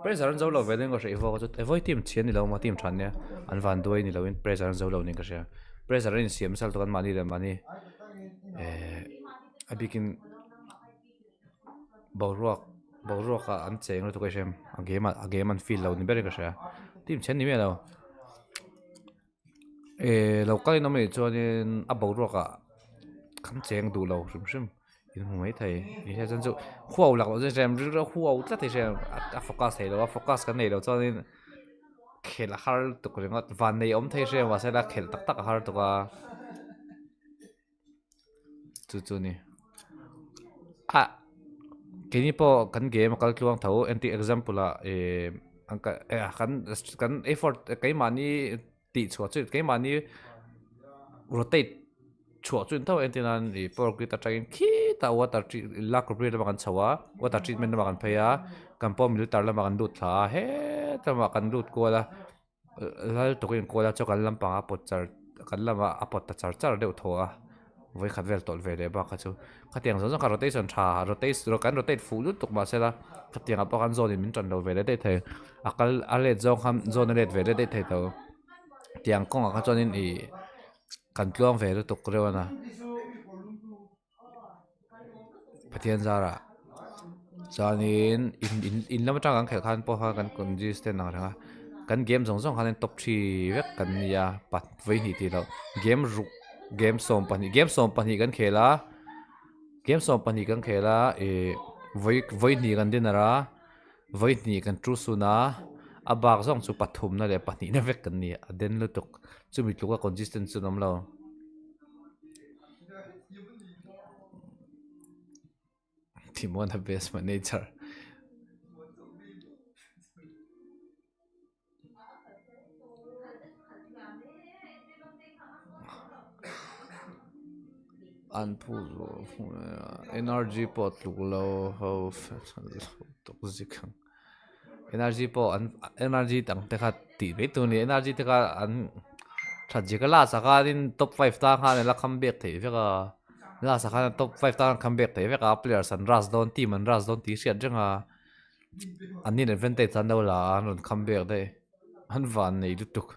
Pressure an zo lo ve deuhin ka hria Evo kha chu Evo hi team chhia a ni lo maw team tha ania an van duai ni loin pressure an zo lo niin ka hria pressure an insiam nasa lutuk an mahni leh mahni ehh a bikin boruak boruak ah an cheng lutuk a hria a game ah a game an feel lo ni berin ka hria team chhia an ni miah lo ehh lo kal in awm anih chuanin a boruak ah kan cheng duh lo hrim hrim. In hmu mai thei ni hian chuan chu huau lak loh chu hrem rilru a huau tlat hi hrem a focus thei lo a focus kan nei loh chuanin khelh a har lutuk ringawt van nei awm thei hrem mahse la khelh tak tak a har tuk a chu chu a ni ah keini pawh kan game a kal tluang tho entir example ah ih kan kan effort keimahni. Tih chhuah chu keimahni rotate chhuah chu intho entir nan ih power grid atangin khitah water treat lakro bridge lamah kan chho a water treatment lamah kan phei a kan pawh military lamah kan lut thla a heta lamah kan lut kual a lal tukin kual a chuan kan lampangah a pawt char kan lamah a pawt ta char char deuh thaw a. Vawi khat vel tawlh ve leh bak kha chu khatiang zawng zawng kha rotation tha rotation kan rotate fuh lut tuk mahse la khatiang ah pawh khan zawn in min tan lo ve leh daih thei a kal a let zawng khan zawn a let ve leh daih thei tho tiang kawngah kha chuan in ih kan tluang ve lutuk reuh a na Pathian zarah chuanin in in in lam atang kan khelh khan pawh khan kan consistent ang reng a kan game zawng zawng khan top three vek kan ni a pat vawihnih tih loh game ruk. Game 12 game 12 kan khel a game 12 kan khel a ih vawi vawi hnih kan dinner a vawi hnih kan tu sun a a bak zawng chu pathumna leh pahnihna vek kan ni a den lutuk chumi tluka consistent chu an awm lo. Timon a best manager. An phut energy pawh a tluk lo ho zik ang energy pawh an energy dang te kha tih mai tur a ni energy te kha an that zika last ah khanin top five tan khan a la kham bek theih vek a last ah khan top five tan a kham bek theih vek a players an rush dawn team an rush dawn tih hriat reng a. An in advantage an lo la a an rawn kham bek daih an van nei lutuk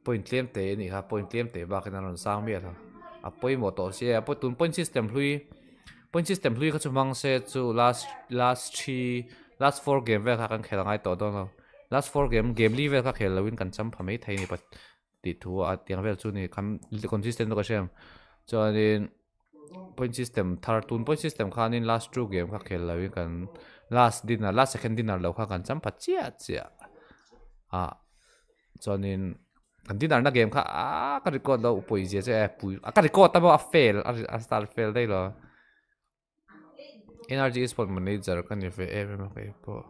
point tlem te anih kha point tlem te bakin an rawn sang miah lo a pawimawh tawh sia a tun point system hlui point system hlui kha chu hmang se chu last last three last four game vel kha kan khel angai tawh dawn lo last four game game li vel kha khel loin kan cham pha maithei a ni tih thu a tiang vel chu a ni kham consistent bawk a hriat chuanin. Point system thar tun point system khanin last two game kha khel loin kan last dinner last second dinner lo kha kan cham pha chiah chiah a chuanin kan dinner na game kha ah ka record lo pawih zia che e pui a ka record ta maw a fail a start fail daih lo N R G esport manager ka ni ve em em a kei pawh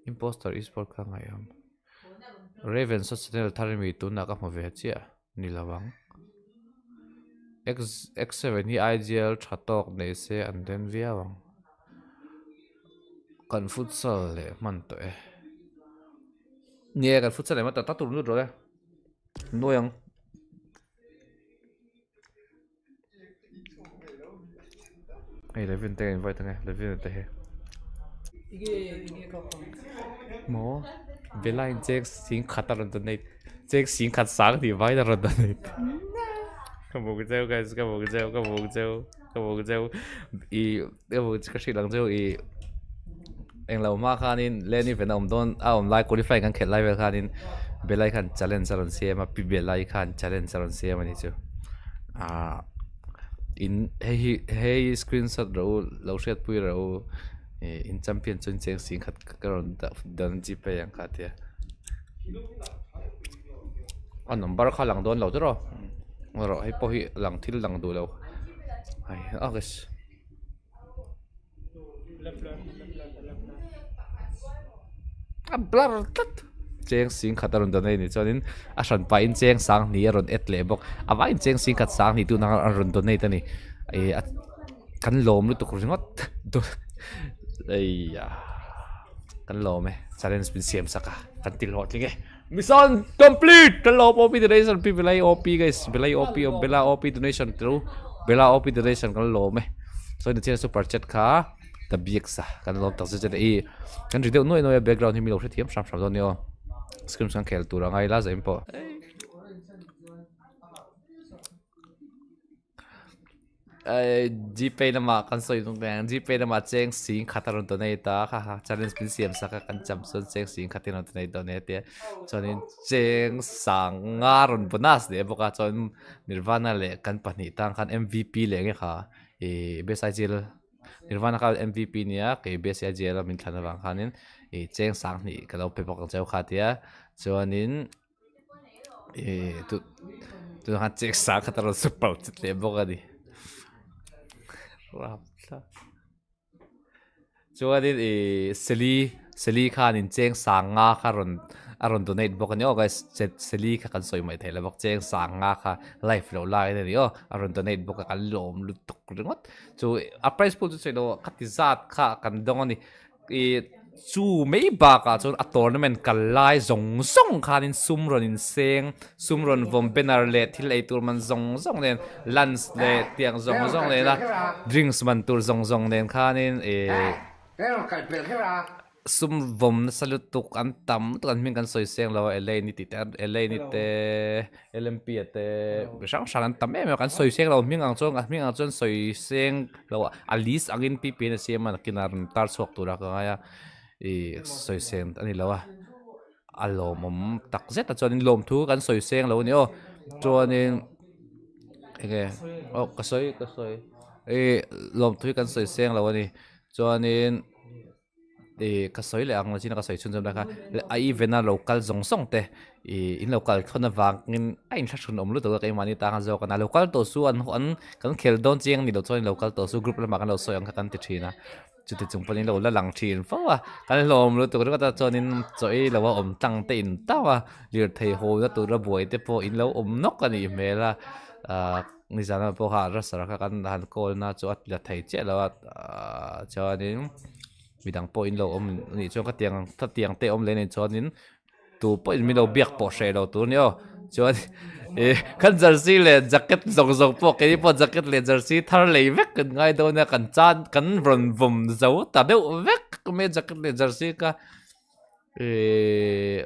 imposter esport kha ngaih awm Raven saw channel thar ami tunah ka hmu ve chiah ni lo ang. X X7 hi IGL tha tawk nei se an den viau ang. Kan futsal leh hman tawh e. Nge kan futsal leh hman tawh ta tur lut rawh e. Nuai ang. Hei Levin te ka invite ange Levin te hi. Maw Bella in cheng sing khat a rawn donate cheng sing khat sang tih vaiin a rawn donate ka buk cheu guys ka buk cheu ka buk cheu ka buk cheu ih ka buk ka hrilh ang cheu ih englo hma khanin lane event a awm dawn a awm lai qualify kan khelh lai vel khanin Bella khan challenge a rawn siam a pi Bella khan challenge a rawn siam a ni chu ah in hei hi hei screenshot rawh u lo hriatpui rawh u ih in champion chu in cheng sing khat ka rawn dah dan g pay ang kha tia a number kha lang dawn lo chu rawh rawh hei pawh hi lang thil lang duh lo ai a A blur tlat cheng sing khat a rawn donate ni chuanin a hran pahin cheng sang hnih a rawn add leh bawk a vaiin cheng sing khat sang hnih tuna a rawn donate a ni ih a kan lawm lutuk ringawt eiah kan lawm e challenge min siam sak a kan ti hlawhtling e mission complete kan lawm OP donation pi Belai OP guys Belai OP Bella OP donation tiro Bella OP donation kan lawm e. Chuan tichuan super chat kha ta biak sa kan lawm tak zet zet a i kan ri deuh nuai nuai a background hi mi lo hrethiam hram hram dawn a ni aw screen chuan khel tur a ngai la zaim pawh. Gpay lamah kan sawi hnung teh ang gpay lamah cheng sing khat a rawn donate a kha kha challenge min siam sak a kan cham chuan cheng sing khat in a rawn donate dawn e tia chuanin cheng sang nga rawn bonus leh bawk a chuan Nirvana leh kan pahnih tan khan M_V_P leh nge kha ih best I_G_L Nirvana kha M_V_P nia kei best I_G_L a min thlan avang khanin ih cheng sang hnih ka lo pe bawk ang cheu kha tia chuanin. Ih tu tunah khan chek sa khat a rawn super chet leh bawk a ni rapthlak chuanin ih seli seli khanin cheng sang nga kha rawn a rawn donate bawk a ni aw guys seli kha kan sawi mai theih lo bawk cheng sang nga kha live loh laiin a ni aw a rawn donate bawk a kan lawm lutuk ringawt chu a prize pool chu sawi loh khati zat kha kan dawng a ni. Ih chu mai bakah chuan a tournament kal lai zawng zawng khanin sum rawn inseng sum rawn vawm banner leh thil ei tur man zawng zawng nen lunch leh tiang zawng zawng nena drinks man tur zawng zawng nen khanin ih sum vawm nasa lutuk an tam lutuk an hming kan sawi seng lo a Elaine i tih te Elaine i te L_M_P a te mi hrang hrang an tam em em a kan sawi seng lo hming ang chuan a hming ang chuan sawi seng. Lo a list angin ppn a siam a nakinah rawn tar chhuak tura ka ngai a ih sawi seng a ni lo a a lawmawm tak zet a chuanin lawmthu kan sawi seng lo a ni aw chuanin enge aw ka sawi ka sawi ih lawmthu hi kan sawi seng lo a ni chuanin. Ih ka sawi leh ang zin a ka sawi chhun zawm lai kha a event a lo kal zawng zawng te ih in lo kal thawn avangin a inthlahrun awm lutuk a keimahni tanga zawk a lo kal tawh chu an an kan khel dawn chiang a ni loh chuan in lo kal tawh chu group lamah kan lo sawi ang kha kan ti thin a chuti chung pawhin in lo la lang thin fo a kan hlawm lutuk ringawt a chuanin chaw ei lo a awm tlang te in tauh a lirthei haw na tura buai te pawh in lo awm nawk a nih hmel a ah nizan ah pawh kha Russell kha kan han call na chu a la thei chiah lo a ah chuanin. Midang pawh in lo awm anih chuan ka tiang ka tiang te awm leh anih chuanin tu pawhin min lo biak pawh hreh lo tur a ni aw chuan ih kan jersey leh jacket zawng zawng pawh keini pawh jacket leh jersey thar lei vek kan ngai dawn a kan chan kan rawn vawm zo ta deuh vek mai a jacket leh jersey kha Ihh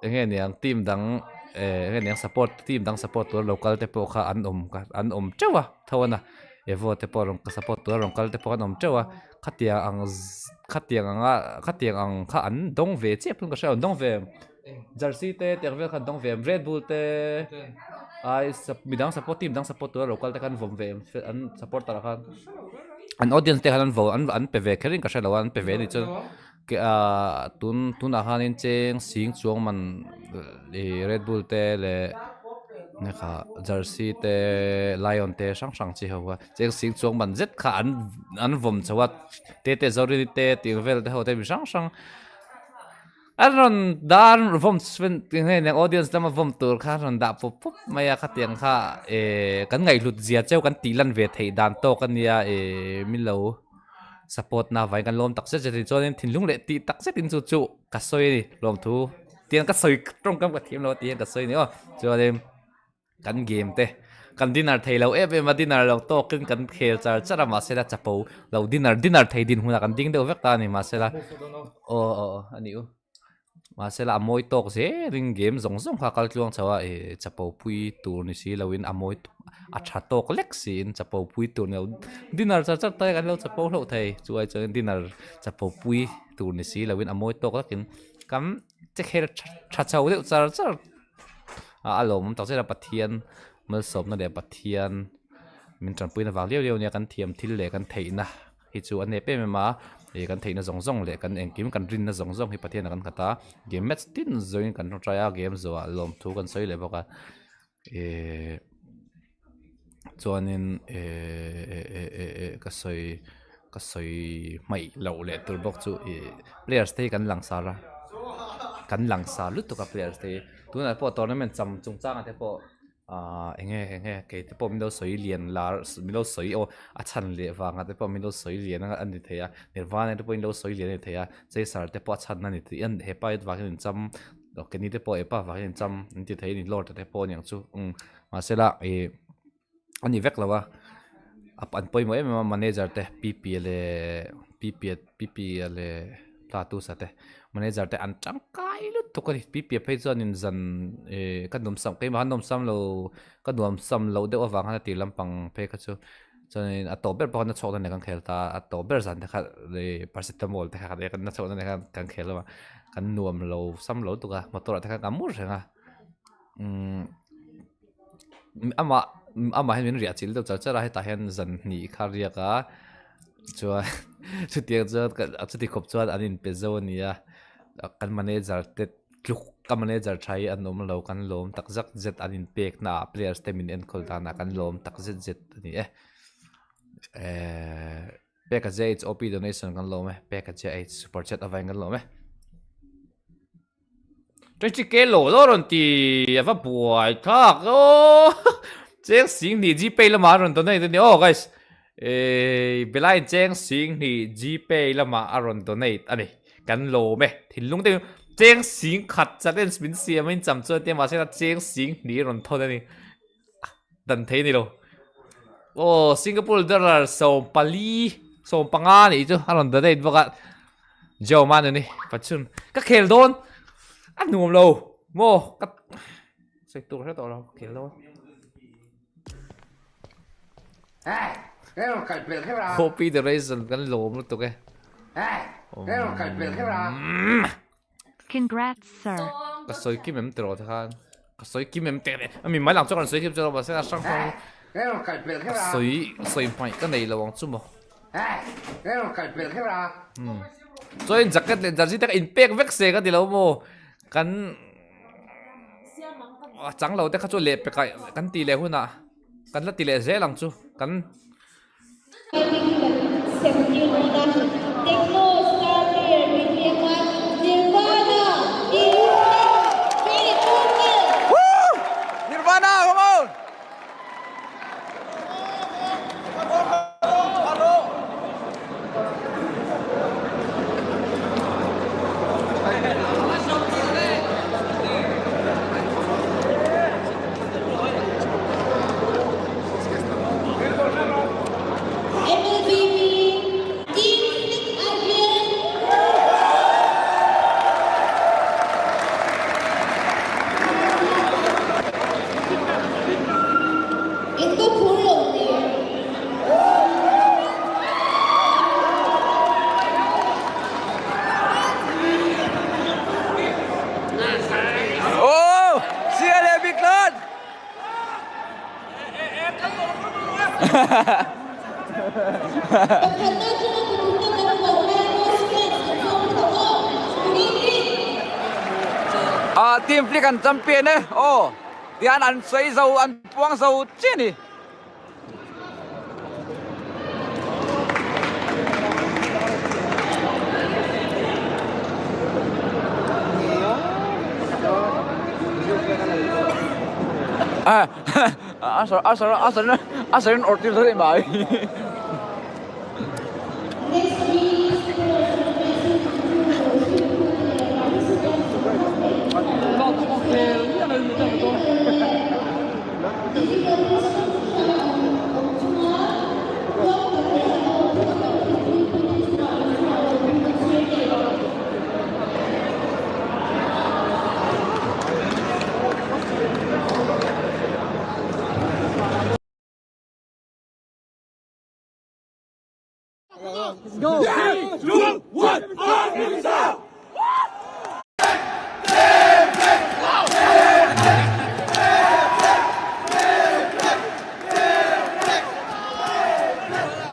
enge niang team dang eh enge niang support team dang support tura lo kal te pawh kha an awm ka an awm teuh a tho a na evo te pawh rawn support tura rawn kal te pawh an awm teuh a khatiang ang khatiang anga khatiang ang kha an dawng ve chiah pawn ka hria an dawng ve jersey te tiang vel kha an dawng ve em red bull te ai midang support team dang support tura lo kal te kha an vawm ve em an supporter ah khan an audience te khan an vo an pe ve kher in ka hre lo a an pe ve a nih chuan. Ke ah tun tunah khanin cheng sing chuang man ih red bull te leh nge kha jersey te lion te hrang hrang chi ho kha cheng sing chuang man zet kha an an vawm chho a te te zorini te tih vel te ho te mi hrang hrang an rawn dah an vawm nge niang audience lama vawm tur kha an rawn dah pawp pawp mai a khatiang kha eh kan ngaihhlut zia cheu kan tih lan ve theih dan tawk a nia eh milo. Support na vain kan lawm tak zet zet a ni chuanin thinlung leh tih tak zetin chu chu ka sawi a ni lawmthu tiang ka sawi tawngkam ka thiam lo a tih hian ka sawi a ni aw chuanin kan game te kan dinner thei lo em em a dinner lo tawkin kan khel char char a mahse la chapo lo dinner dinner thei dinhmunah kan ding deuh vek ta a ni mahse la aw aw a ni u. Mahsela a mawi tawk zelin game zawng zawng kha a kal tluang chho a ih chapo pui tur ni si loin a mawi a tha tawk lek siin chapo pui tur ni lo dinner char char te kan lo chapo hlauh thei chu ai chuan dinner chapo pui tur ni si loin a mawi tawk lekin kan che kher tha chho deuh char char a a lawmawm tak zet a Pathian malsawmna leh Pathian min tanpuina vang liau liau nia kan thiam thil leh kan theihna. Hi chu a nep em em a, ih kan theihna zawng zawng leh kan engkim kan rinna zawng zawng hi Pathian ah kan nghat a, game match tin zawngin kan rawn try a, game zawhah lawmthu kan sawi leh bawk a, ihh chuanin ehh ka sawi ka sawi hmaih loh leh tur bawk chu ih players te hi kan langsar a, kan langsar lutuk a players te hi, tunah pawh tournament cham chungchangah te pawh. Ahh enge enge kei te pawh min lo sawi lian lar min lo sawi aw a chhan leh vanga te pawh min lo sawi lian a ni thei a Nirvana te pawhin lo sawi lian a ni thei a Chaser te pawh a chhan a ni thei a hepa hi vangin in cham Kenny te pawh hepa vangin in cham an ti thei a ni Lord te pawh aniang chu umm mahsela ih a ni vek lo a. An pawimawh em em a manager te pp leh pp pp leh Platusa te manager te an tangkai lutuk a ni pp phei chuanin zan ih ka nuamsam keimah khan nuamsam lo ka nuamsam loh deuh avang khan a tir lampang phei kha chu chuanin a tawp ber pawh khan a chhuak na nen kan khel ta a tawp ber zan te kha ih paracetamol te kha kan a chhuak na nen khan kan khel a kan nuam lo sam lo lutuk a motor ah te khan ka mur reng a umm. Amah amah hian min riah chilh deuh char char a hetah hian zan hnih kha a riak a chuan chutiang chuan chuti khawp chuan an inpe zo a ni a kan manager te tluk ka manager tha hi an awm lo kan lawm tak zet zet an inpek na ah players te min enkawl dan ah kan lawm tak zet zet a ni e ehh peka JHOP donation kan lawm e peka JH super chat avangin kan lawm e. Ṭaiṭi lo lo rawn ti a va buai thlak aw cheng sing hnih gpay lamah a rawn donate a ni aw guys eh Belain cheng sing hnih gpay lamah a rawn donate a ni kan lawm e thinlung te cheng sing khat challenge min siam a in cham chuan tia mahse cheng sing hnih a rawn thawn a ni. Dan thei ni lo. Aw Singapore dollar 14 15 nih chu a rawn donate bawk a. Joe man ani pachun ka khel dawn a nuam lo maw ka sawi tur hre tawh lo ka khel dawn. Copy the reason kan lawm lutuk e. Congrats sir. Ka sawi kim em tiraw te khan ka sawi kim em teh a mi mai lang chuan kan sawi kim chu mahse a hrang hrang ka sawi sawi hmaih ka nei lo ang chu maw chuan jacket leh jersey te ka in pek vek se ka ti lo maw kan chang lo te kha chu leh pek ah kan ti leh hunah kan la ti leh zel ang chu kan. Nirvana, come on! MLBB Team Flick Adrian. In ka phur lo hle. Oh, sia leh bik tlat! Pakhatna chunga pathumna kan huan lai Rose fans an tlawm lutuk aw. Good evening. Ah, team flick an champion e. Aw, tian an sawi zo, an puang zo chiah a ni. A sarin awrh tir daih mai.